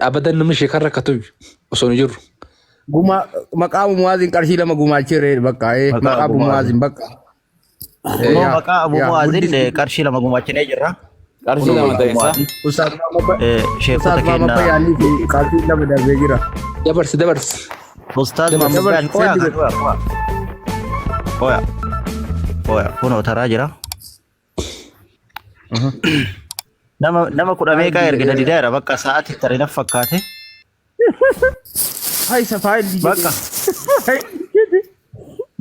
Abadan namni sheekan rakkatu osoo hin jirru. Guma maqaa Abu Mu'aaziin qarshii 2 gumaacheera bakka Maqaa maqaa Abu Abu Mu'aaziin. Mu'aaziin bakka. Kunoo Yaa maqaa Abu yaa Mu'aaziin guddis qarshii 2 gumaachinee jirra. Qarshii Kunoo 2 Abu ta'e isaa. Mu'aaziin Ustaaz Muhammad sheekota Ustaaz Muhammad keenya Bayaanii fi qarshii 2 darbee jira. Dabarsi dabarsi. Ustaaz Dabarsi. Muhammad Dabar Bayaan qoyaa sendi kan godhe. qoyaa qoyaa qoyaa qoyaa kunoo taraa jira. Nama kudha meeqaa Faayilli erge na jedhee dideera bakka sa'aatii tarii na fakkaate. Haysa faayilli jedhee. Bakka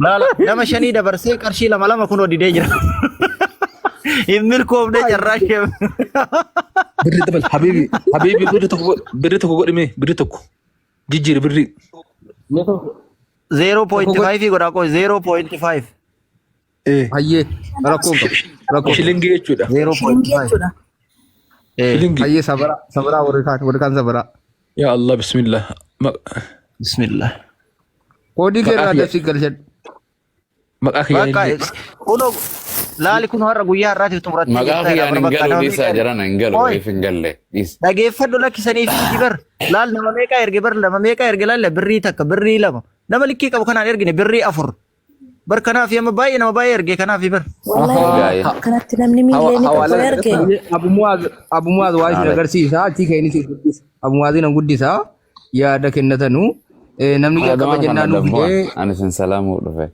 laala nama shanii dabarsee qarshii 2 2 kunoo didee jira. Hin milkoofne carraa ishee. Birri dabal habibi habibi birri tokko birri tokko godhime birri tokko jijjiiri birri. 0.5 godhaa qoy 0.5. Hayyee rakkoo hin qabu. Rakkoo hin qabu. Shilingii jechuudha. Shilingii 0.5. jechuudha. Shilingii. Hayyee sabaraa sabaraa warri kaan warri kaan sabaraa. Yaa Allah bismillah. Bismillah. Koodii kee Maqaa irraa kiyya dabsii galchadhu. maqaa kiyya Bakka illee. kunoo laali kun har'a guyyaa har'aatiif xumurattee Maqaa jirta jedha kiyyaan bar hin bakka galu nama dhiisaa meeqa jiran hin galu Oi wayif hin galle dhiis. dhageeffadhu lakkisanii fi bar laal nama meeqa erge bar nama meeqa erge laal birrii 1 birrii 2 nama likkii qabu kanaan ergine birrii 4 Bar kanaaf amma baay'ee nama baay'ee erge kanaaf bar. Wallahi Ergaayee. kanatti namni miilee ni tokko Hawaala erge. Abu Muaz Abu Muaz waa isin Naale. agarsiisa achii ka'een isin guddisa. Abu Muazin an guddisa yaada kennatanu namni jalqaba Adamaan kana jennaan nu dabbu'an fidee ani isin salaamuu dhufe.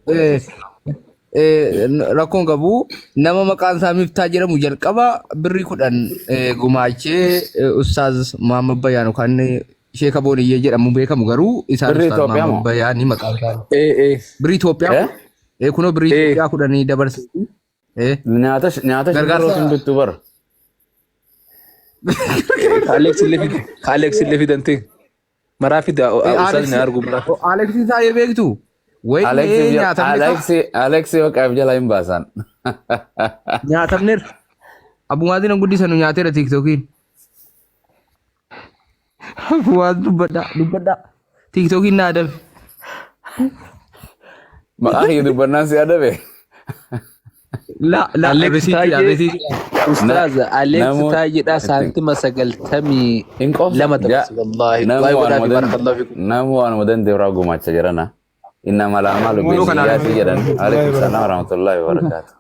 rakkoon qabu nama maqaan isaa Miftaa jedhamu jalqaba birrii 10 gumaachee Ustaaz Muhammad Bayaan yookaan Sheeka Booniyyee jedhamu beekamu garuu isaan Birrii Ustaaz Itoophiyaa Muhammad moo? Bayaanii maqaan isaanii. Ee ee. Birrii Itoophiyaa Eh? kunoo birrii Ee. Itoophiyaa kudhanii dabarse. Nyaata nyaata Gargaarsa shimbirrootiin bittu bara. Alex illee fide. Alex illee fidante. Maraa fida ustaaz Alex na argu maraa. Alex isaa beektu? Wayii Alex nyaatamne ka Alex Alex waqaaf jala hin baasan. nyaatamneerra. Abumaazin an guddisanu nyaateera tiiktookiin. Waan dubbadhaa dubbadhaa. Tiiktookiin na adabe. Maqaa kiyya dubbannaan si adabe. La la Alex risiitiidha Taayee risiitiidha. Ustaaz Alex Namoota Taayeedha saantima sagaltamii hin qofsa lama ja dabarse wallaahi. namu Du'aa waanuma godhaafi dan barakallahu fikum. namu waanuma danda'e irraa gumaacha jedhana. Inna malaamaa Kunoo kana lubbeen jedhan. Alex Alaikum salaam warahmatullahi wabarakatuh.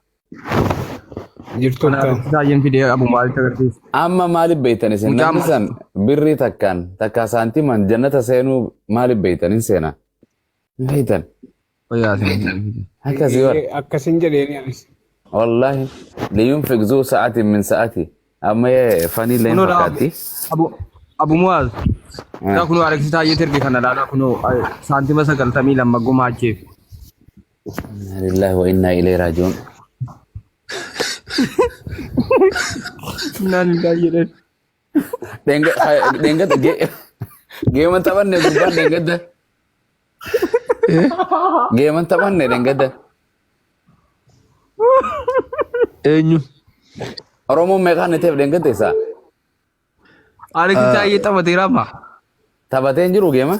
Jirtu kana akkam? Alex Taayeen fidee Abu Maalitti agarsiisa. Amma maaliif beektan isin Mucaa namni san birrii takkaan takkaa saantimaan jannata seenuu maaliif beektan hin seenaa? Hin beektan. Fayyaa isin. Akkasii bara. Akkasin jedheeni anis. Wallahi liyunfiq zuu sa'atin min sa'ati. Amma fanii illee hin Kunoo laa fakkaatti. Abu Abu Muaz. Laa kunoo Alex Taayee erge kana laalaa kunoo saantima 92 gumaacheef. Inna lillahi wa inna ilayhi raaji'uun. Naan jedhan. Dheengadda geeman taphanne gurbaan dheengadda. Geeman taphanne dheengadda. Eenyu? Oromoon meeqaan ni ta'eef dheengadda isaa? Alex Taayee taphateera amma. Taphatee hin jiru geema.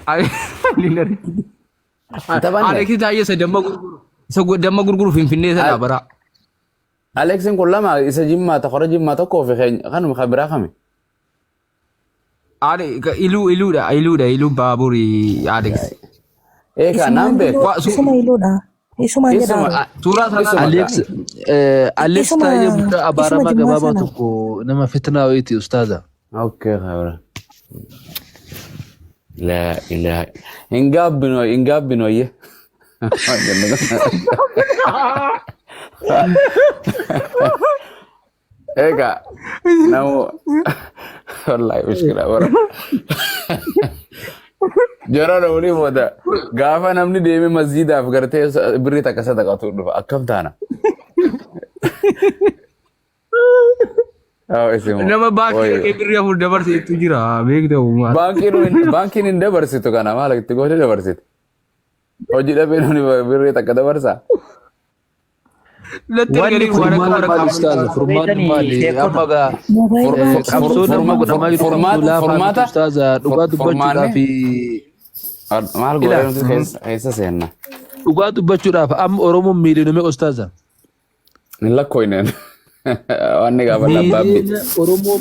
Ani argine. Hin taphanne. Alex Taayee isa damma gurguru. Isa damma gurguru Finfinnee sana bara. Aleksiin kun lama isa jimmaa tokko irra jimmaa tokkoo fi keenya kanuma kan biraa kami. Ale iluu iluudha iluudha iluu baaburii Alex. Ee kaa Isumaan naan beeku. iluu Waa su isuma iluudha. Isumaan Isuma jedhaa. suuraa sanaa isuma Alex kaa. Alex Isuma Taayee mucaa isuma abaaramaa jimmaa gabaabaa sana. tokko nama fitnaa wayiiti ustaaza. Okay kabira. Laa ilaaha. Hin gaabbinu hin gaabbinu ayye. Egaa namu wallahi mushkila bara. Jara namni booda gaafa namni deeme masjiidaaf gartee birrii takka sadaqatu dhufa akkam taana. Haa isin Nama baankii dhaqee birrii 4 dabarseetu jira beekta uumaa. Baankiin baankiin hin dabarsitu kana maal itti gootee dabarsite. Hojii dhabee namni birrii takka dabarsaa. Natti Wanni erganii kun waan akka Furmaanni waraqaa maali ustaaza? Furmaanni beektanii maali? sheekota. Amma gaa Moobaayil baankii. qabsoon amma godhamaa jiru qabsoo Furmaata laafaa miti furmaata ustaaza. Dhugaa furmaanni dubbachuudhaaf maal ila gootee nuti keessa keessa seenna. dhugaa dubbachuudhaaf amma Oromoon miiliyoona meeqa ustaaza? Hin lakkooyneen. Waan ni gaafadha abbaan bit. Miiliyoona Oromoo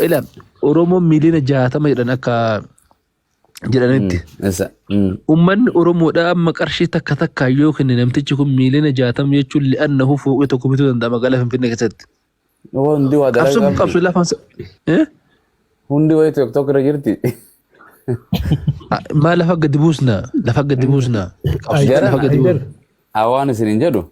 ila Oromoo miiliyoona 60 jedhan akka jedhanitti. Isa. Uummanni Oromoodha amma qarshii takka takka yoo kenne, namtichi kun miiliyoona 60 jechuun li'annahu fooqii tokko bituu danda'a magaalaa Finfinnee keessatti. Hundi waa dalagaa Qabsoo qabdi. qabsoo lafaan eh? Hundi wayii TikTok irra jirti. Maa lafa gadi buusna, lafa gadi buusna, qabsoo Jara lafa gadi Haydar buusna. Hawaan isin hin jedhu.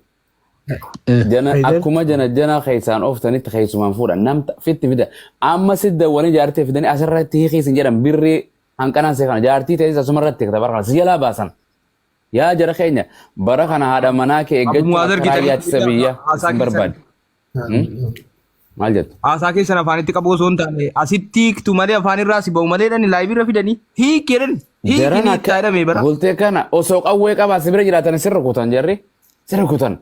Jana Haydar akkuma jana jana keessaan ooftanitti keessumaan fuudhan namta fitti fida. Amma si dawwanii jaartii fidanii asirratti hiikii isin jedhan, birrii hanqanaan see kana jaartii ta'es asumarratti hiikta, bara kana si jalaa baasan. Yaa jara keenya, bara kana haadha manaa kee Abu eeggachuun Muwaaz akka argitanii raayyaa ittisa biyyaa haasaa isin keessan barbaade. Maal jettu? Haasaa keessan afaanitti qabu osoo hin taane asitti hiiktu malee afaan irraa si ba'u malee dhani live irra fidanii hiiki jedhan hiiki Jaran ni akka itti jedhame bara. bultee kana osoo qawwee qabaa si bira jiraatan sirra kutan, jarri sirra kutan.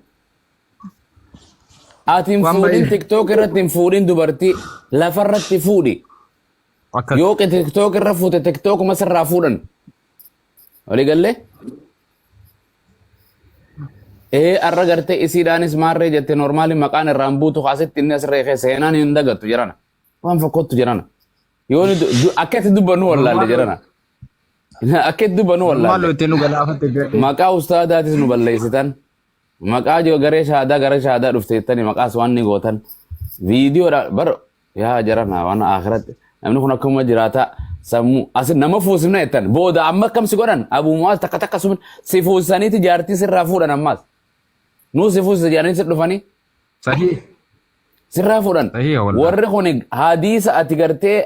Ati hin Waan fuudhin, baay'ee. TikTok irratti hin fuudhin, dubartii lafarratti fuudhi. Akkas. Yoo TikTok irra fuute TikTokuma sirraa fuudhan. Walii gallee? Ee, arra gartee isiidhaanis maarree jette, normal maqaan irraan buutu kaasitti inni asirra keessa seenaan hin dagattu jedhana. Waan fokkottu jedhana. Yoo ni akka itti dubbannu wallaalle jedhana. Akka itti dubbannu Maal wallaalle. itti nu galaafatte gadhee. Maqaa ustaadaatis nu balleessitan. Maqaa jiru garee shaadaa gara shaadaa dhufte jettanii maqaas waan ni gootan. Viidiyoodha bar yaa jarana, waan akhiratti namni kun akkuma jiraata sammuu as nama fuusifna jettan booda amma akkam si godhan? Abuu Mu'aaz takka takka sun si fuusisaniiti jaartii sirraa fuudhan, ammaas nuu si fuusisa jedhanii si dhufanii Sahii. sirraa fuudhan. Sahii wallahi. Warri kun hadiisa ati gartee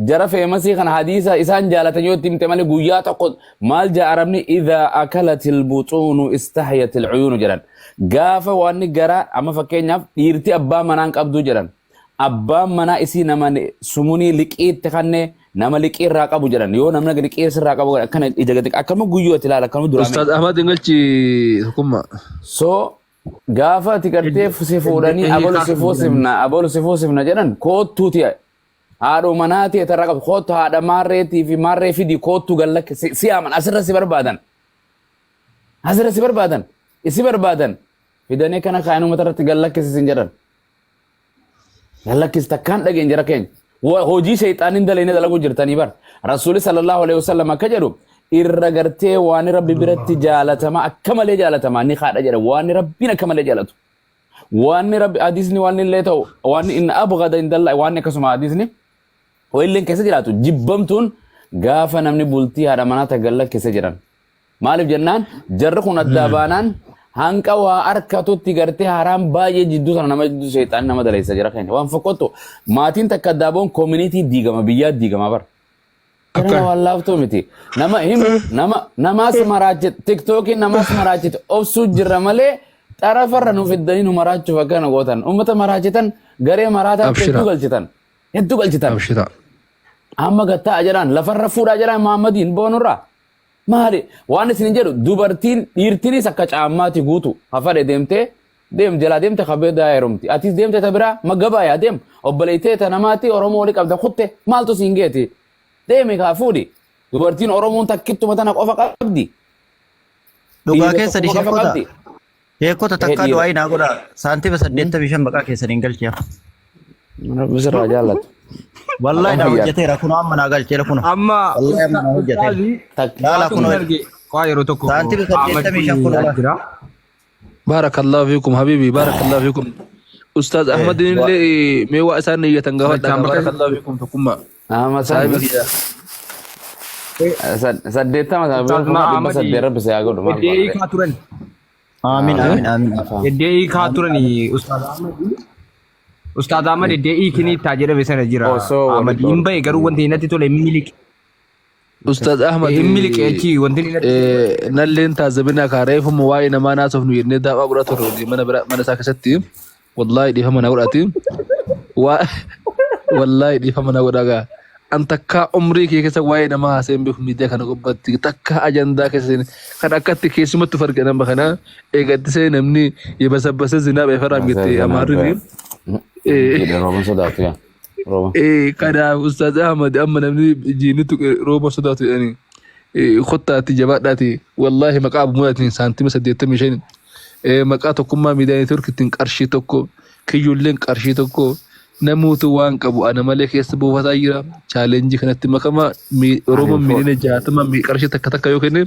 jara famous kana hadiisa isaan jaalatan yoo itti himte malee guyyaa tokko maal jaa Arabni, "Idhaa akalatil buxuunu istahyatil cuyuunu" jedhan. Gaafa waan garaa amma fakkeenyaaf dhiirti abbaa manaan qabduu jedhan, abbaan manaa isii nama sumunii liqiitti kannee nama liqii irraa qabu jedhan, yoo namni liqii sirraa qabu akkana ija gadi akkama guyyoo itti ilaala akkama duraa. Ustaaz Ahmad Ingalchi tokkummaa. So gaafa ati gartee si fuudhanii abalu si fuusifna, abalu si fuusifna jedhan, koottuuti haadha manaatii tarraa qabdu, koottu haadha maarreetii fi maarree fidi, koottu gallakki si aman, asirra si barbaadan, asirra si barbaadan, isi barbaadan fidanii kana kaa'an uummata irratti gallakkisiisin jedhan. Gallakkis takkaan dhageen jara keenya. Hojii shayxaanin dalayne dalaguu jirtanii bar. Rasuuli sallallahu alaihi wasallam akka jedhu, irra gartee waan Rabbi biratti jaalatama, akka malee jaalatama ni haadha jedha, waan Rabbiin akka malee jaalatu. Waan Rabbi hadiisni waan illee ta'u waan inni abghada indalla waan akkasuma hadiisni wayilleen keessa jiraatu jibbamtuun gaafa namni bultii haadha manaa tagallakkise jedhan. Maaliif jennaan, jarri kun addaa baanaan hanqa waa harkatutti gartee haraam baay'ee jidduu sana nama jidduu sheexaan nama daleessa jira keenya. Waan fokkottu maatiin takka addaa boon community diigama, biyyaa diigama bara. Kana waan laaftuu miti. Nama him nama namaas maraachite, TikTokiin namaas maraachite, obsuu jirra malee xarafarra nu fiddanii nu maraachuuf akkana gootan. Uummata maraachitan, garee maraataa Abshira. hedduu galchitan. Hedduu galchitan. Abshira. Amma gattaa jedhaan lafarra fuudhaa jedhaan Muhammadiin boonurraa. Maali waan isin jedhu, dubartiin dhiirtinis akka caammaati guutu hafadhe deemtee deem jalaa deemte kabee daa heerumti. Atis deemte ta biraa magabaa yaa deem obboleettee ta namaatti Oromoo walii qabda kutte maaltu siin geeti deemi kaa fuudhi. Dubartiin Oromoon takkittuma tana qofa qabdi. Dhugaa Dhiira keessa tokko qofa sheekota. qabdi. Sheekota, Ee takkaa dhiira. du'aa naa godha. Saantima 85 maqaa keessaniin galchee. Rabbi sirraa jaallatu. Wallahi naa Maqaan hojjeteera, kunoo amma naa galcheera kunoo. Amma Wallahi amma naa hojjeteera. ustaazi Takka. Laala waan kunoo. tokko arge waa yeroo tokko Saantima Ahmad 85 kun kunoo. jira. Barakallahu fiikum habibi, barakallahu fiikum. Ustaaz Ahmad illee mee waa isaan niyyatan gaafadha. Dachaan bakka Barakallahu fiikum tokkummaa. Amma Saahiba kiyya. 80 Ustaaz kuma dhibba Ahmad saddeet rabbi si haa godhu maal iddee godhe. hiikaa turan. Aamin, aamin, aamin. Iddee hiikaa turan Ustaaz Ahmad. Ustaaz Ahmad iddee hiikni itti jedhame sana jira. Osoo Ahmad walitti hin bahe, garuu wanti natti tole hin miliqe. Ustaaz Ahmad Hin miliqe achi wanti inni natti nalleen taazabina kaa reefuma waa'ee namaa naasofnu jennee daawwaa godhaa turre mana bira mana isaa keessatti, wallahi dhiifama na godhati, waa wallahi dhiifama na godhaa gaa. An takkaa umrii kee keessa waa'ee namaa haasa'een beeku miidiyaa kana gubbaatti, takkaa ajandaa keessa seene kan akkatti keessumattu farqe nama kana eegattisee namni yebasabbase zinaab efarraam jette Amaarri. Jedhe rooba sodaatu yaa. Rooba. Kanaaf Ustaaz Ahmad amma namni jiinni tuqe rooba sodaatu jedhanii kottaatti jabaadhaati. Wallaahi maqaa Abu Muraatiin saantima 85, maqaa Tokkummaa Miidiyaa Neetwoorkittiin qarshii 1. Kiyyuulleen qarshii tokko namuutu waan qabu ana malee keessa buufataa jira. Challenge kanatti makama. Oromoon 60,000,000 qarshii takka takka yoo kenne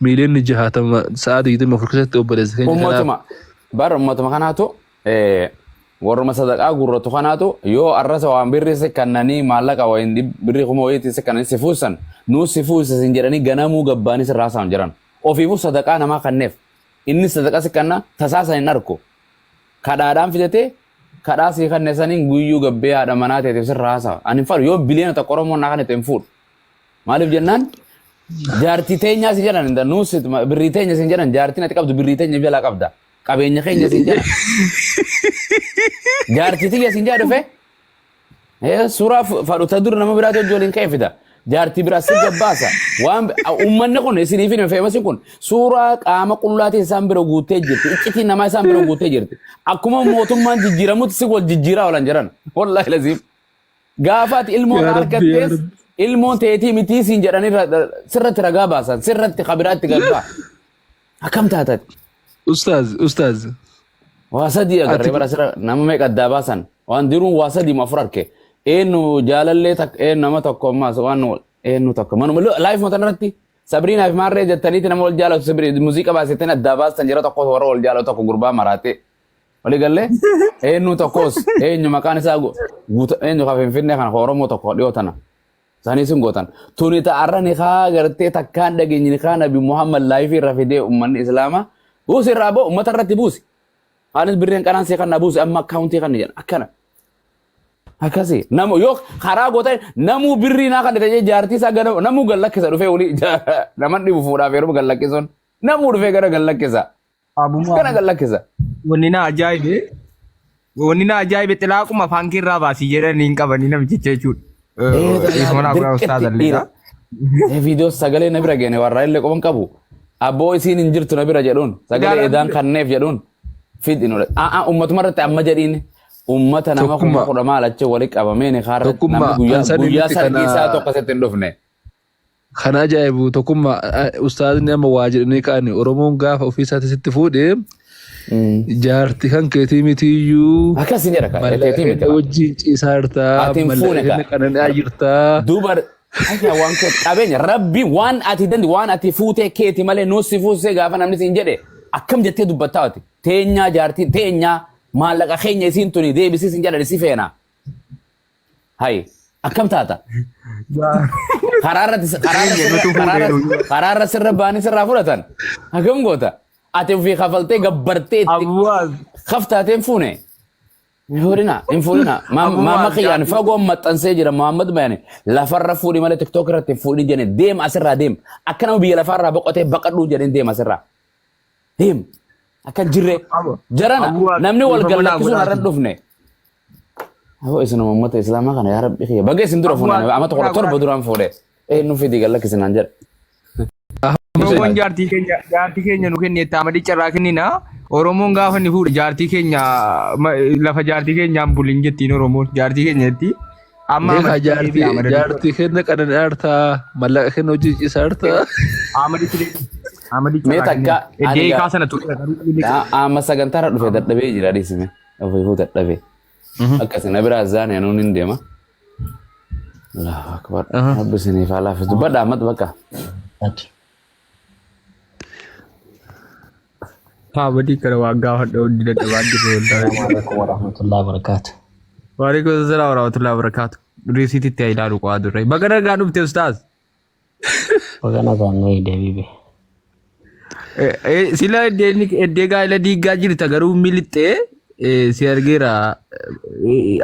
60,000,000 sa'a 24 keessatti obboleessa keenya kanaaf. Ummatuma bar ummatuma kanaatu warruma sadaqaa gurratu kanaatu yoo arrasa waan birrii si kannanii maallaqa wayin birrii kuma wayiitiin si kannanii si fuusan nuu si fuusa sin jedhanii ganamuu gabbaanii sirraa haasa'an jiran. Ofiifuu sadaqaa namaa kanneef inni sadaqa si kanna tasaa san hin arku. Kadhaadhaan fidatee kadhaa sii kanne saniin guyyuu gabbee haadha manaa teetiif sirraa haasa'a. Ani hin fadhu yoo 1 biliyoona Oromoon naa kannete hin fuudhu. Maaliif jennaan jaartii teenyaa si jedhan nuus birrii teenya sin jedhan jaartiin ati qabdu birrii teenya jalaa qabda. Qabeenya keenya sin jedhan. Jaartii tiyya sin jedha dhufe. Suuraa fadhu ta dur nama biraatu wajji waliin ka'e fida. Jaartii biraa si gabbaasa. Waan uummanni kun isiniif hin feemasi kun suuraa qaama qullaatiin isaan bira guuttee jirti. Iccitiin namaa isaan bira guuttee jirti. Akkuma mootummaan jijjiiramutti si wal jijjiiraa oolan jiran. Wallaahi laziim. Gaafa ati ilmoo Yaa Rabbi, yaa argattees Rabbi. ilmoon teetii mitii siin jedhanii sirratti ragaa baasan sirratti kabiraatti gabbaa. Akkam taatati? Ustaaz, ustaaz. Waa sadii agarree Ati bara sirra nama meeqa addaa baasan waan diruun waa sadii moo afur arke eenyu jaalallee takka eenyu nama tokko ammaas waan eenyu tokko manuma live matan irratti Sabriinaa fi Maarree jettaniiti nama wal jaalatu Sabrii muuziqaa baasettanii addaa baastan jira tokko warra wal jaalatu tokko gurbaa maraatee walii gallee eenyu tokkos eenyu maqaan isaa guuta eenyu ka Finfinnee kana ka Oromoo tokko dhiyoo tana isaanii sun gootan tuni ta'arra ni kaa gartee takkaan dhageenyi ni kaa Nabi Muhammad live irra fidee ummanni Islaamaa buusi irraa boo ummata irratti buusi. Anis birreen qanaan see kan na buusi amma akkaawuntii kan jedhan akkana. Akkasi namu yoo karaa goota namuu birrii naa kan ta'e jaartii isaa gara namuu gallakkisa dhufee olii naman dhibu fuudhaaf yeroo gallakkisuun namuu dhufee gara gallakkisa. Abumaa Gara gallakkisa. Wanni na ajaa'ibe wanni na ajaa'ibe xilaaquma afaan kee irraa baasii jedhanii hin qabanii namichicha jechuudha. Dhiifama naa godhaa ustaaz Dirqetti Alleeqa. Viidiyoo sagalee na bira geene warraa illee qoban qabu. Abboo isiin hin jirtu na bira jedhuun sagalee edaan kanneef jedhuun fidhi nu. Uummatuma irratti amma jedhiin uummata nama kuma Tokkummaa. kudha maal achi walitti qabamee ni kaarra Tokkummaa, namni guyyaa an sanii guyyaa miti sargii kana- isaa tokko asitti hin dhufne. Kana ajaa'ibu tokkummaa ustaazni amma waa jedhanii ka'ani Oromoon gaafa ofii isaatti sitti fuudhe jaarti kan keetii mitiiyyuu Akkas hin jedha kaa mallaqa teetii miti. kenna wajjin ciisaa jirtaa Ati hin mallaqa fuune kenna kaa. qanani'aa jirtaa. Duuba Aya waan kee qabeenya rabbi waan ati dandi waan ati fuutee keeti malee nuus si fuusee gaafa namni siin jedhe akkam jettee dubbattaa ati teenyaa jaartii teenyaa maallaqa keenya isiin tuni deebisii siin jedhan si feena. Hay akkam taata karaarratti karaarra sirra baanii sirraa fudhatan akkam goota ati ofii kafaltee gabbartee itti Abuwaaz. kaftaateen fuune. Hin fuudhina, hin fuudhina. Maama kiyyaan fagoon maxxansee jira Muhammad Bayani. Lafarra fuudhi malee TikTok irratti hin fuudhin jedheen deem asirraa deem. Akka nama biyya lafarraa boqotee baqadhuu jedheen deem asirraa. Deem. Akka hin jirre. Jarana namni wal gallakkisuun har'a hin dhufne. Aboo isin uummata Islaamaa kana yaa Rabbi kiyya. Baga isin dura fuudhan amma tokko torba duraan fuudhe. Ee nu fidi gallakkisinaan jedha. Oromoon jaartii keenya nu kenne itti amadii carraa kennina. Oromoon gaafa inni fuudhe jaartii keenya lafa jaartii keenyaan bulin jettiin Oromoon jaartii keenya jetti. Amma Beekaa Amaditti jaartii deebi'a Amada jaartii kenna qanani'aa jirtaa mallaqa kenna hojii ciisaa jirtaa. Amaditti deebi'a. Amaditti Mee carraa takka kennina. ani Deekaa sana ture. Amma sagantaarra dhufe dadhabee jira dhiisime. Ofiifuu dadhabee. Akkasii na biraa zaane anuun hin deema. Allahu akbar. Rabbi isiniif haa laaffisu. Dubbadha Ahmad bakka. Amadii kana waan gaafadha hundi dadhabaa jirru wallaahi. Assalamu alaikum warahmatullahi wabarakatuh. Waalaikum salaam warahmatullahi wabarakatuh. Riisiititti haa ilaalu qo'aa durre. Baga nagaan dhufte ustaaz. Baga nagaan nu deebibe. Sila eddee gaa'ela diiggaa jirta garuu milixxee si argeera.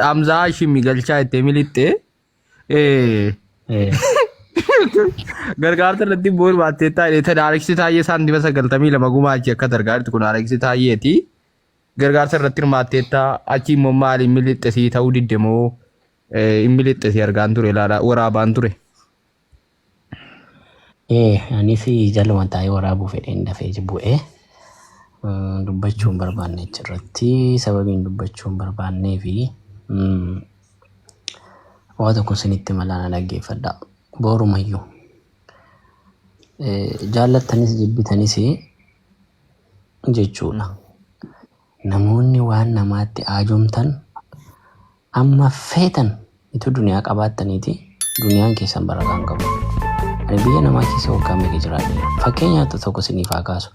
Hamzaa Hashimi galchaa jettee milixxee. Gargaarsa irratti boor baattee taa'ee tan Aleksi Taayyee saantima 92 gumaachi akka gargaarti kun Aleksi Taayyeeti. Gargaarsa irratti hirmaatteetta achi immoo maaliin milixxe sii ta'uu didde moo hin milixxe si argaan ture ilaala waraabaan ture. Anis jaluma taa'ee waraabuu fedheen dafee bu'ee dubbachuu hin barbaanne achirratti sababiin dubbachuu hin barbaannee fi waa tokko isinitti malaa na dhaggeeffadha. Boorumayyuu jaallattanis jibbitanis jechuudha. Namoonni waan namaatti aajomtan amma feetan itu duniyaa qabaattaniiti duniyaan keessan barakaa hin qabu. Ani biyya namaa keessa waggaa meeqa jiraadheera. Fakkeenyaaf tokko isiniif haa kaasu.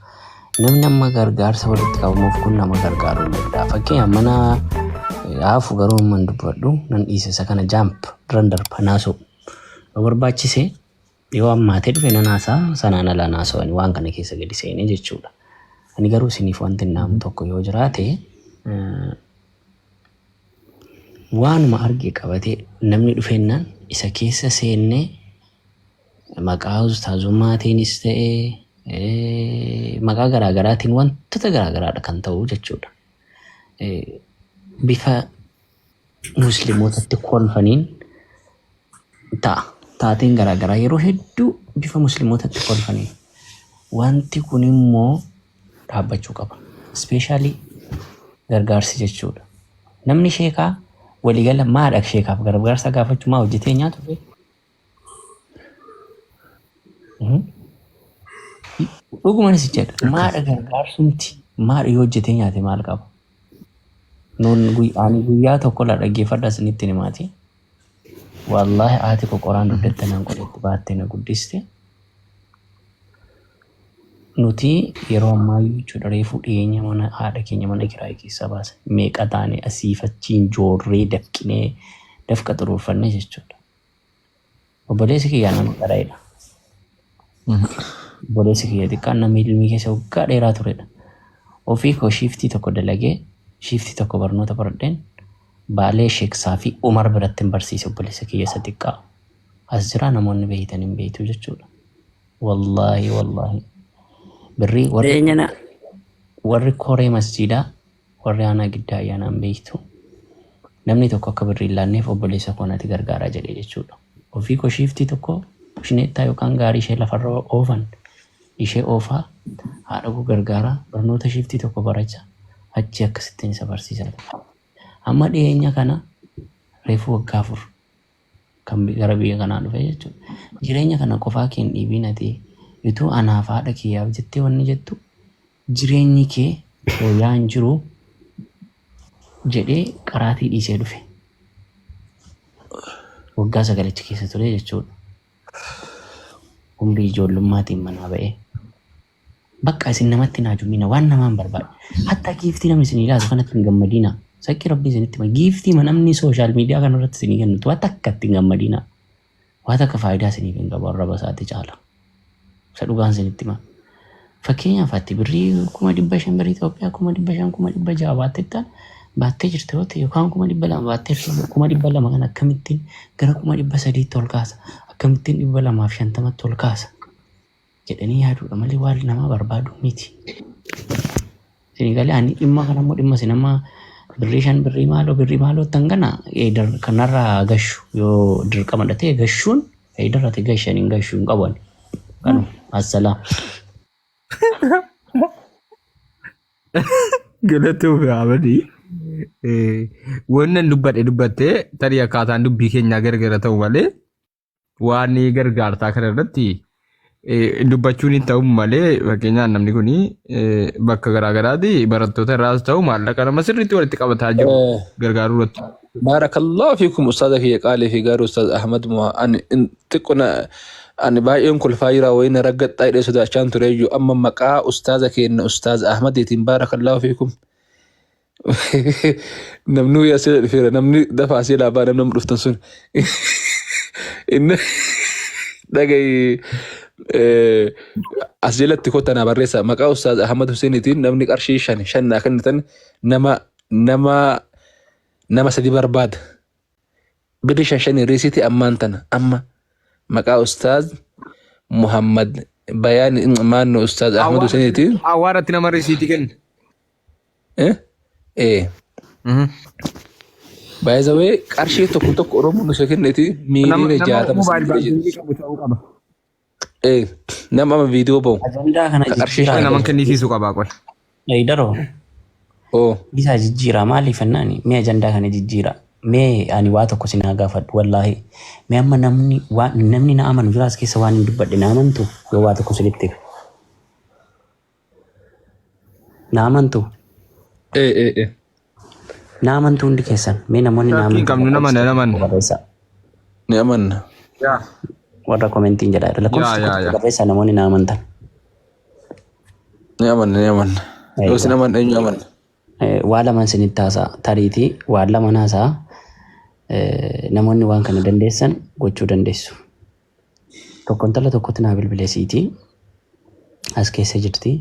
Namni amma gargaarsa walitti qabamuuf kun nama gargaaruu hin danda'a. Fakkeenyaaf mana haafu garuu amma hin dubbadhu nan dhiisa isa kana jaamp duran darba naasoo. Yoo barbaachise yoo ammaatee dhufe nan haasaa sanaan alaa naasoo waan kana keessa gadi seenee jechuudha. Ani garuu isiniif wanti hin dhaamu tokko yoo jiraate waanuma arge qabatee namni dhufeennaan isa keessa seennee maqaa ustaazummaatiinis ta'ee maqaa garaagaraatiin wantoota garaagaraadha kan ta'u jechuudha. Bifa musliimootatti kolfaniin ta'a. Taateen garaagaraa yeroo hedduu bifa musliimootatti kolfaniin. Wanti kun immoo dhaabbachuu qaba. Especially gargaarsi jechuudha. Namni sheekaa waliigala maadha sheekaaf gargaarsa gaafachuu maa hojjetee nyaatu fee? Dhugumaan si jedha. Maadha gargaarsumti maadha yoo hojjetee nyaate maal qaba? Nuun ani guyyaa tokko la dhaggeeffadha isinitti himaati. Wallaahi haati koo qoraan dugdatti naan qoletti baattee na guddiste. Nuti yeroo ammaa jechuudha reefuu dhiyeenya mana haadha keenya mana kiraayii keessaa baase meeqa taane asiif achiin joorree dafqinee dafqa xuruurfanne jechuudha. Obboleessi kiyyaa nama qara'edha. Obboleessi kiyya xiqqaan nama ilmii keessa waggaa dheeraa turedha. Ofii koo shiiftii tokko dalagee shiiftii tokko barnoota baradheen Baalee Sheek Saafii Umar biratti hin barsiise obboleessa kiyya isa xiqqaa. As jiraa namoonni beeytan hin beeytu jechuudha. Wallaahi wallaahi. Birrii warri Eenyana warri koree masjiidaa warri aanaa giddaa ayyaanaan beektu namni tokko akka birrii hin laanneef obboleessa koo natti gargaaraa jedhee jechuudha. Ofii koo shiiftii tokko shineettaa yookaan gaarii ishee lafarra oofan ishee oofaa haadha koo gargaaraa barnoota shiiftii tokko baracha achi akkasittiin isa barsiisaa ture. Amma dhiyeenya kana reefu waggaa 4 kan gara biyya kanaa dhufe jechuudha. Jireenya kana qofaa kee hin dhiibiin ati utuu anaaf haadha kiyyaaf jettee wanni jettu jireenyi kee fooyya'aa hin jiru jedhee qaraatii dhiisee dhufe. Waggaa sagalichi keessa ture jechuudha. Umrii ijoollummaatiin manaa ba'ee. Bakka isin namatti hin haajomina waan namaa hin barbaadne. Hatta giiftii namni isin ilaatu kanatti hin gammadina. Saqqi rabbii isinitti hima. Giiftii ma namni social media kana irratti isinii kennutu waa takka itti hin gammadina. Waa takka faayidaa isiniif hin qabu arraba isaatti caala. Isa dhugaan isinitti hima. Fakkeenyaaf ati birrii 500,000 birrii Itoophiyaa 500,000 600,000 baattettaan baattee jirte yoo ta'e yookaan 200,000 baattee jirte 200,000 kan akkamittiin gara 300,000tti ol kaasa akkamittiin 250tti ol kaasa jedhanii yaaduudha malee waan namaa barbaadu miti. Isin galee ani dhimma kana immoo dhimma isin amma birrii 5 birrii maaloo birrii maaloo tan kana kanarraa gashu yoo dirqama ta'e gashuun eedarratti gashan hin gashu hin qabu ani. Kanuma assalaam. Galatoomii Ahmadii. Wannan dubbadhe dubbattee tarii akkaataan dubbii keenyaa gargara ta'u malee waan gargaartaa kana irratti dubbachuun hin ta'u malee fakkeenyaaf namni kun bakka garaagaraati barattoota irraas ta'u maallaqa nama sirriitti walitti qabataa jiru gargaaruu irratti. Baarakallahu fiikum ustaaza kiyya qaalii fi gaarii ustaaz Ahmad Muhaa ani xiqqo na ani baay'een kolfaa jira wayii na raggaxxaa jedhee sodaachaan tureeyyu amma maqaa ustaaza keenya ustaaz Ahmadiitiin baarakallahu fiikum. Namni wayii asii dhufeera. Namni dafa asii laabaa namni amma dhuftan sun. Inni dhagayi as jalatti kottaa naa barreessa. Maqaa Ustaaz Ahmad Huseeniitiin namni qarshii 5 5 naa kennitan nama nama nama sadi barbaada. Birri 5 5 riisitii ammaan tana amma maqaa Ustaaz Muhammad Bayaan maanno Ustaaz Ahmad Huseeniitiin. Awwaaratti nama risiitii kenna. Eh? Eh. By the way, qarshii tokko tokko Oromoon osoo kenneeti Nama miiliyoona nama 60 mobile sin bira banking jirti. qabu ta'uu qaba. Eh, nama amma viidiyoo bahu Ajandaa kana ka qarshii jijjiiraa. 5 Nama kennisiisuu qaba qoy. Eedaroo Oh, isaa jijjiiraa maaliif jennaan mee ajandaa kana jijjiiraa. Mee ani waa tokko sin haa gaafadhu wallaahi. Mee amma namni waan namni na amanu jiraas keessa waan hin dubbadhe na amantu yoo waa tokko sinitti hime. Na amantu? Ee ee ee. Na amantu hundi keessan. Mee namoonni na Shakkii hin amantan qabnu nama lakkoofsa na tokko naman. barreessaa. Ni amanna. Yaa Warra komentiin jedhaa jira. Lakkoofsa yaa tokko yaa tokko yaa. barreessaa namoonni na amantan. Ni amanna ni amanna. Yoo isin Eeyyee. amanna eenyu amanna? Waa lamaan isinitti haasa'a. Tariitii waan lama haasa'a. Namoonni waan kana dandeessan gochuu dandeessu. Tokko intala tokkotti naa bilbileesiitii as keessa jirti.